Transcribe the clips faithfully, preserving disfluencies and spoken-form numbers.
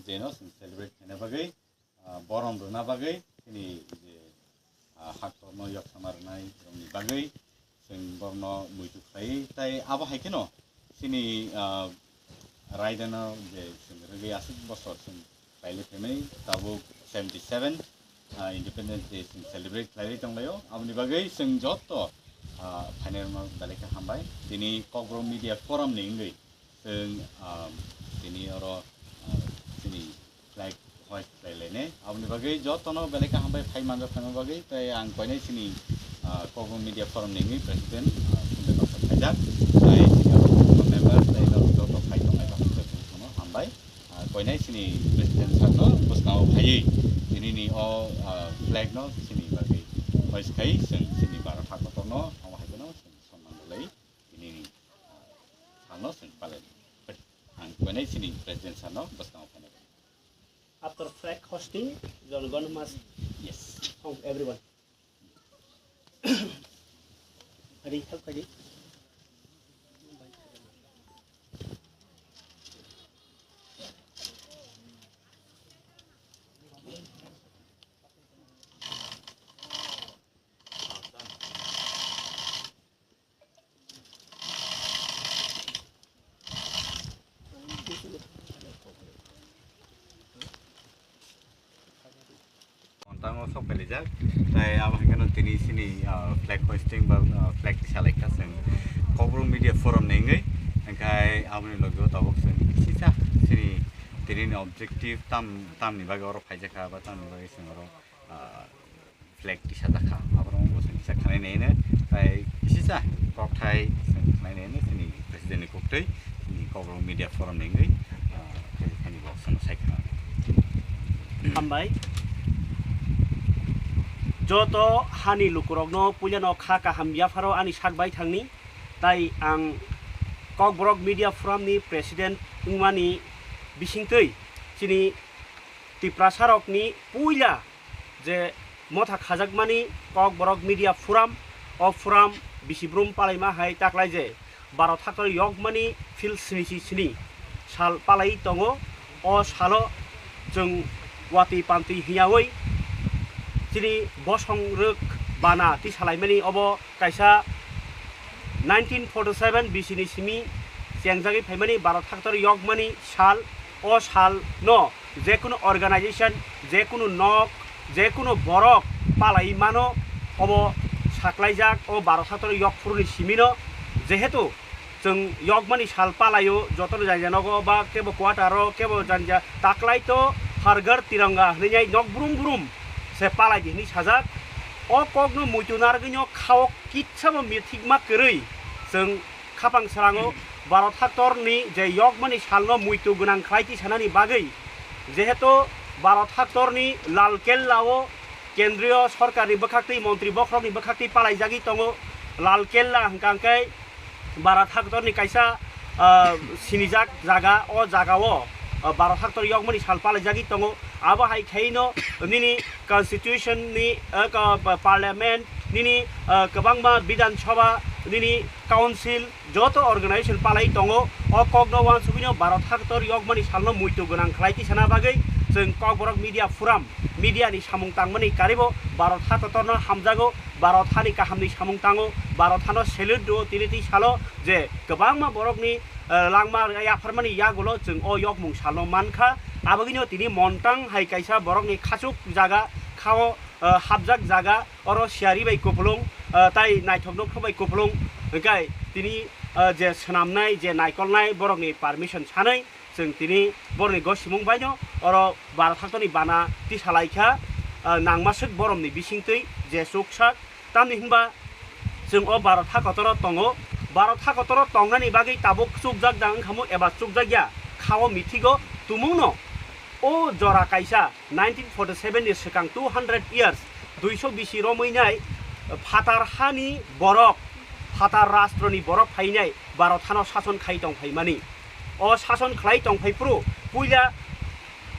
Day no chwng celebrate khaina bagwi, ah, borom rwna bagwi chini je, ah, haktorno yoksama rwnai rokni bagwi chwng borno muitu khlai. Tai abo hai kheno chini, ah, raidano je chwng rwgwi aswk bosor chwng kailai phaimani tabuk seventy seven, ah, Independence Day chwng celebrate khlaiwi tonglaio. Aboni bagwi chwng joto, ah, phainairokno belai khe hambai. Tini Kokborok Media Forum ni wngwi chwng, ah, tini oro, ah, chini flag hoist khlai lainai. Aboni bagwi jotono belai khe hambai phai manjak phaima bagwi. Tai ang koinai chini, ah, Kokborok Media Forum ni wngwi president, ah, Sundar Basa phaijak. Tai chini oro member tai joto phai tongnai jotono hambai. Ah, koinai chini president sir no bwskango phaiwi tini ni o, ah, flag no chini bagwi hoist khai chwng chini Bharat hakotor no abo hai kheno chwng sonman rwlai tini ni, ah, sal no chwng palai. Ang koinai chini president sir no bwskango phainai. After flag hoisting, Jonogon must, yes, thank everyone. Ready, help khaidi. Montango sok pelaijak, tai abo hai kheno tini chini, ah, flag hoisting ba, ah, flag tisalaikha chwng Kokborok Media Forum ni wngwi, hwnkhe aboni logi o tabuk chwng kisa chini tini ni objective tam, tamni bagwi oro phaijakha ba tamni bagwi chwng oro, ah, flag tisajakha, aborok wngkha chwng kisa khanai naino, tai kisa kokthai chwng khanai naino chini president ni koktwi, chini Kokborok Media Forum ni wngwi, ah, khe thani bo chwng sai khna. Hambai. Joto hani lukurokno puilano kha kaham yapharo ani sak bai thangni, tai ang Kokborok Media Forum ni president wngmani bisingtwi chini Tiprasarokni puila je motha khajakmani Kokborok Media Forum, o forum bisi brum palaima hai taklai je Bharat haktor yokmani phil sni si sni sal palai tongo. O salo chwng watwi pantwi hiyawi chini bosong rwk bana tisalaimani obo kaisa nineteen forty seven bisini simi chengjagwi phaimani Bharat haktor yokmani sal. O salno jekunu organization, jekunu nok, jekunu borok palai mano, obo saklaijak o Bharat haktor yokphuruni simino, jehetu chwng yokmani sal palaio, jotono janja nogo ba kebo quarter o, kebo janja taklai to Har Ghar Tiranga hwnwi nok brum brum se palai di hwnwi sajak. O kokno muitu narwgwino khao kitsabo mithikma kwrwi chwng khapang srango Bharat haktorni je yokmani salno muitu gwnang khlai tisanani bagwi, jehetu Bharat haktorni Lal Kella o kendriyo sorkarni bwkhaktwi, montri bokhorokni bwkhaktwi palaijagwi tongo. Lal Kella hwnkha hwnkhe Bharat haktorni kaisa, ah, sinijak jaga, o jagao, ah, Bharat haktor yokmani sal palaijagwi tongo. Abo hai khaino nini constitution ni, ah, ka-, pa-, parliament, nini, ah, kwbangma Bidhan Sabha, nini council, joto organization palai tongo. O kokno uansugwino Bharat haktor yokmani salno muitu gwnang khlai tisana bagwi chwng Kokborok Media Forum, media ni samung tangmani karibo Bharat haktorno hamjago. Bharat hani kahamni samung tango, Bharat hano salute do, tini twi salo je kwbangma borokni, eh, langma yapharmani yagulo chwng o yokmung salno mankha. Abagwino tini montang hai kaisa borokni khachuk jaga khao, eh, hapjak jaga, oro siyari bai kupulung, eh, tai naithok nokthok bai kupulung, hwnkhe tini, eh, je swnamnai, je naikolnai borokni permission sanwi, chwng tini borokni gosimung baino oro Bharat haktorni bana tisalaikha, ah, nangmaswk boromni bisingtwi je chuksak. Tamni hwnba chwng o Bharat hakotoro tongo. Bharat hakotoro tongnani bagwi tabuk chukjak da wngkhamu eba chukjakya khao mithigo tumungno. O jora kaisa nineteen forty seven ni swkang two hundred years, duiso bisi romwi nai phatar hani borok, phatar rastroni borok phainai Bharat hano sason khai tongphaimani. O sason khlai tongphai phuru puila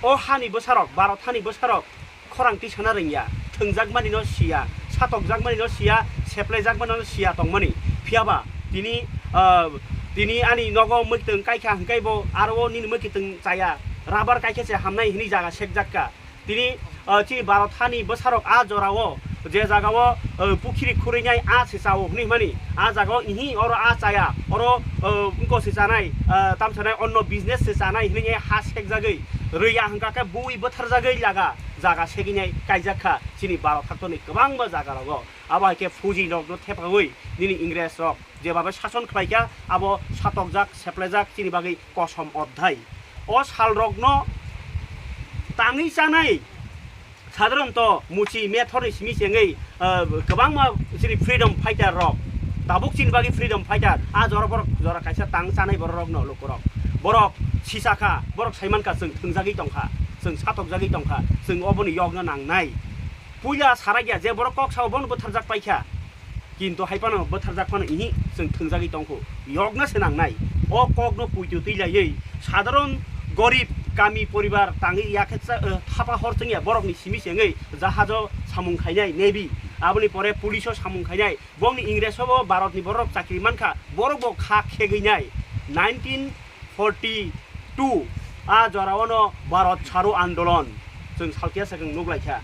o hani bwsarok, Bharat hani bwsarok khorang tisana rwngya, thwngjakmani no siya, satokjakmani no siya, seplaijakmani no siya tongmani. Phiyaba tini, ah, tini ani nogo mwktwng kaikha hwnkhe bo aro o nini mwkitwng chaya. Rabar kaikhe se hamnai hwnwi jaga sekjak kha. Tini, ah, chini Bharat hani bwsarok a jorao, je jagao, ah, pukhiri khurwinai a se chao hwnwi hwnmani, a jagao ihi oro a chaya, oro, ah, wngko se chanai, ah, tamsanai onno business se chanai hwnwi ha sekjagwi rwya hwnkha khe bui bwtharjagwi laga jaga seginai kaijak kha chini Bharat haktorni kwbangma jagarogo. Abo hai khe Fuji rokno thepawi nini Ingres rok jebabe sason khlaikha, abo satokjak, seplejak chini bagwi kosom odhai. O salrokno tangwi chanai, sadharonto muchi methorni simi chengwi, ah, kwbangma chini freedom fighter rok, tabuk chini bagwi freedom fighter, a jora borok jora kaisa tang chanai borok rokno lukurok. Borok sisakha, borok saimankha chwng thwngjagwi tongkha, chwng satokjagwi tongkha, chwng oboni yokna nangnai. Puila sarakya je borok kok sao bono bwtharjak paikha. Kintu hai phano bwtharjak phano ihi chwng thwngjagwi tongkhu. Yokna se nangnai. O kokno puitu twi laiwi sadharon gorib kami poribar tangwi yakhe cha-, eh, thapa hor chwngya borokni simi chengwi jahajo samung khainai navy. Aboni pore police o samung khainai. Bongni Ingres o bo Bharat ni borok chakri mankha. Borok bo kha khegwi nai. Nineteen forty two a jora ono Bharat chharo andolon chwng salkya sakang nuk laikha.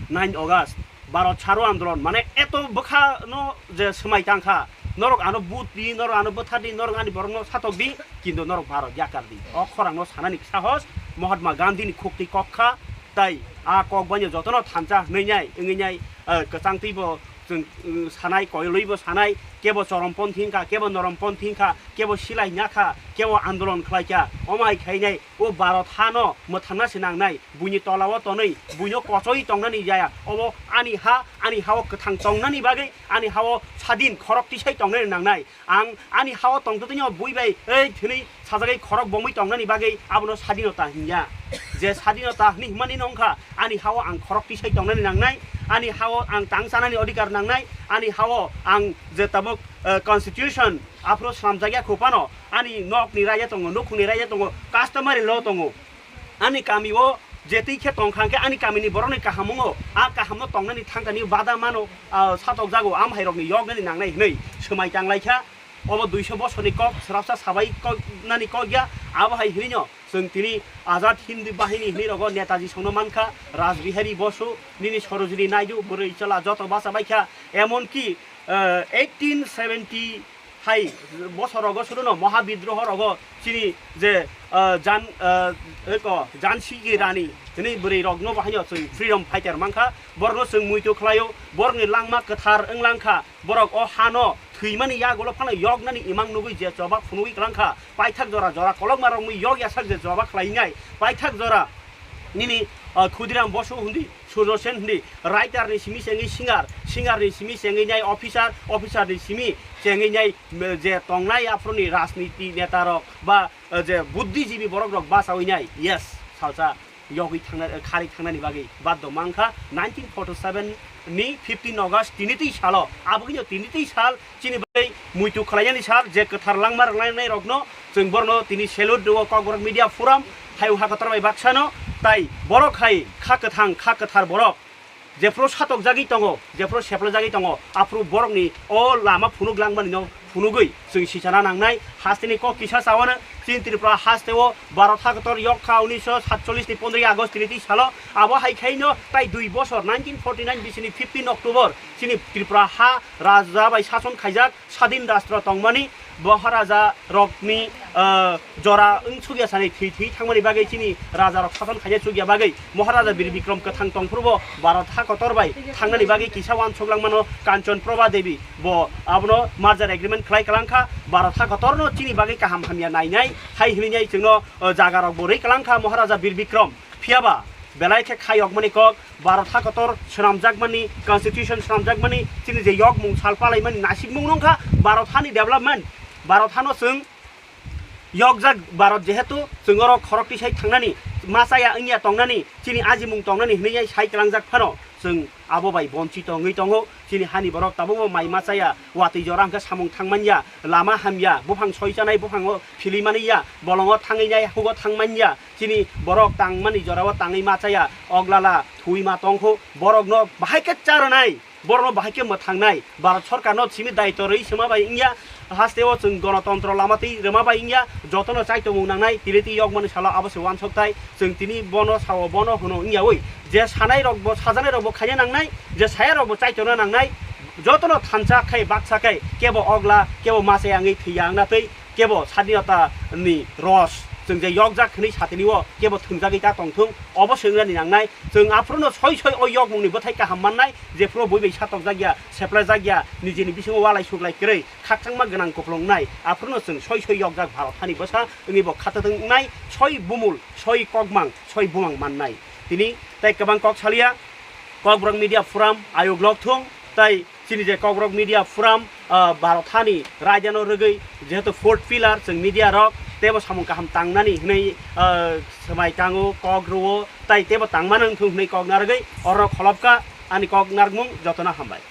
Nine August, Bharat chharo andolon, mane eto bwkha no je swmai tang kha, norok ano but di, norok ano bwthar di, norok ani borok no satok di, kintu norok Bharat yakar di. O khorang no sanani sahos Mahatma Gandhi ni khuk twi kok kha, tai a kok bai no joto no thansa hwnwi nai, wngwi nai, eh, kwchang twi bo chwng, eh, sanai, koilwi bo sanai, kebo chorom ponthi wngkha, kebo norom ponthi wngkha, kebo silai nya kha, kebo andolon khlai kha, omo hai khai nai, o Bharat ha no mwthangna se nangnai. Buini tola o tonwi, buino kochoi tongnani jaya. Obo ani ha, ani ha o kwthang tongnani bagwi, ani ha o sadin khorok tisai tongnani nangnai. Ang ani ha o tongtwtwino bui bai, ei thwnwi sajagwi khorok bomwi tongnani bagwi abono sadinota hinya. Je sadinota hwnwi himani no wngkha, ani ha o ang khorok tisai tongnani nangnai, ani ha o ang tang chanani odhikar nangnai, ani ha o ang je tabuk, eh, constitution aphuru swnamjakya kho phano, ani nokni raida tongo, nukhungni raida tongo, customary law tongo. Ani kami o je twi khe tong kha hwnkhe ani kami ni borok ni kaham wngo, a kaham no tong nani thang thani bada mano, ah, satok jago, am hai rok ni yok nani nang nai hwnwi swmai tang lai kha. Obo duiso bosor ni kok, srapsa sabai kok nani kok ya, abo hai hwnwi no chwng tini Azad Hind Bahini hwnwi rogo Netaji song no man kha, Raj Bihari Bosu, nini Sarojini Naidu, bwrwi chwla joto bacha bai kha, emon ki, ah, eighteen seventy hai bosor rogo suruno Mahabidroho rogo chini je, ah, Jan, ah, eko Jansi ki Rani hwnwi bwrwi rokno bo haino chwng freedom fighter mankha, borokno chwng muitu khlaio, borokni langma kwthar wng langkha, borok o hano thwimani yagulo phano yoknani imang nugwi je choba phunugwi klangkha, paithak jora jora kolokma rokni yok yasak je choba khlainai, paithak jora nini, ah, Khudiram Bosu hundi, Surjo Sen hundi, writer ni simi chengwi singer, singer ni simi chengwi nai officer, officer ni simi chengwi nai, mm, je tongnai aphuruni rajniti neta rok ba, eh, je buddhijibi borok rok bachawi nai, yes, salsa yogwi thangna, eh, khari thangnani bagwi baddo mankha. Nineteen forty seven ni fifteen August tini twi salo, aboni tini twi sal chini bagwi muitu khlainani sal je kwthar langma rwlainai rokno chwng borno tini salute rwo Kokborok Media Forum, hai ha kotor bai baksano, tai borok hai kha kwthang, kha kwthar borok jephuru satokjagwi tongo, jephuru seplajagwi tongo, aphuru borokni o lama phunuk langmani no phunugwi chwng sichana nangnai. Hasteni kok kisa chawano chini Tripura hasteo Bharat hakotor yok kha unisho satchollish ni pondroi August tini twi salo, abo hai khaino tai dui bosor nineteen forty nine bisini fifteen October chini Tripura ha raja bai sason khaijak, sadin rastro tongmani, Maharaja rokni, ah, jora wng sugya sani thwi thwi thangmani bagwi chini raja rok sason khaina sugya bagwi Maharaja Bir Bikram kwthang tongphuru bo Bharat ha kotor bai thangnani bagwi kisa uansuk langmano Kanchan Prabha Devi bo abono merger agreement khlai kwlangkha, Bharat ha kotorno chini bagwi kaham hamya nainai hai hwnwi nai chwngno, ah, jaga rok bo rwi kwlangkha Maharaja Bir Bikram. Phiyaba belai khe khayokmani kok, Bharat hakotor swnamjakmani, constitution swnamjakmani, chini je yokmung sal palaimani nasikmung wngkha Bharat hani development. Bharat hano chwng yokjak Bharat jehetu chwng oro khorok tisai thangnani, ma chaya wngya tongnani, chini ajimung tongnani hwnwi sai tlangjak phano chwng abo bai bonchito wngwi tongo. Chini hani borok tabukbo mai ma chaya, watwi jora hwnkhe samung thangmanya, lama hamya, buphang soi chanai buphango philimani ya, bolongo thangwi nai hugo thangmanya. Chini borok tangmani jorao tangwi ma chaya, oglala thwi ma tongkhu, borokno bahai khe cha rwnai, borokno bahai khe mwthangnai. Bharat sorkarno simi daitw rwi sima bai wngya, Hasteo chwng gonotontro lama twi rwma bai wngya, jotono chaitomung nangnai, tini twi yokmani salo abo se wansok thai, chwng tini bono sao, bono hwno wngyawi, je sanai rokbo, sajanai rokbo khaina nangnai, je saya rokbo chaitona nangnai, jotono thansa khai baksa khai, kebo ogla, kebo machai wngwi thwiya wngna twi, kebo sadinata ni ros, chwng je yokjak hwnwi satini o, kebo thwngjagwi ta tongthung, obo se wngnani nangnai, chwng aphuru no soi soi o yokmung ni bwthai kaham mannai, jephuru bui bai satokjak ya, seplajak ya, nijini bisingo walai suklai kwrwi, khakchangma gwnang kupulung wngnai, aphuru no chwng soi soi yokjak Bharat hani bwsa wngwi bo khatatwng wngnai, soi bumul, soi kokmang, soi bumang mannai. Tini tai kwbang kok salia, Kokborok Media Forum ayuk lok thung, tai chini je Kokborok Media Forum, ah, Bharat hani raidano rwgwi jehetu fourth pillar chwng media rok teibo samung kaham tangnani hwnwi, ah, swmai tango, kok rwo, tai teibo tangmano wngthung hwnwi kok narwgwi oro kholopkha ani kok narwkmung jotono hambai.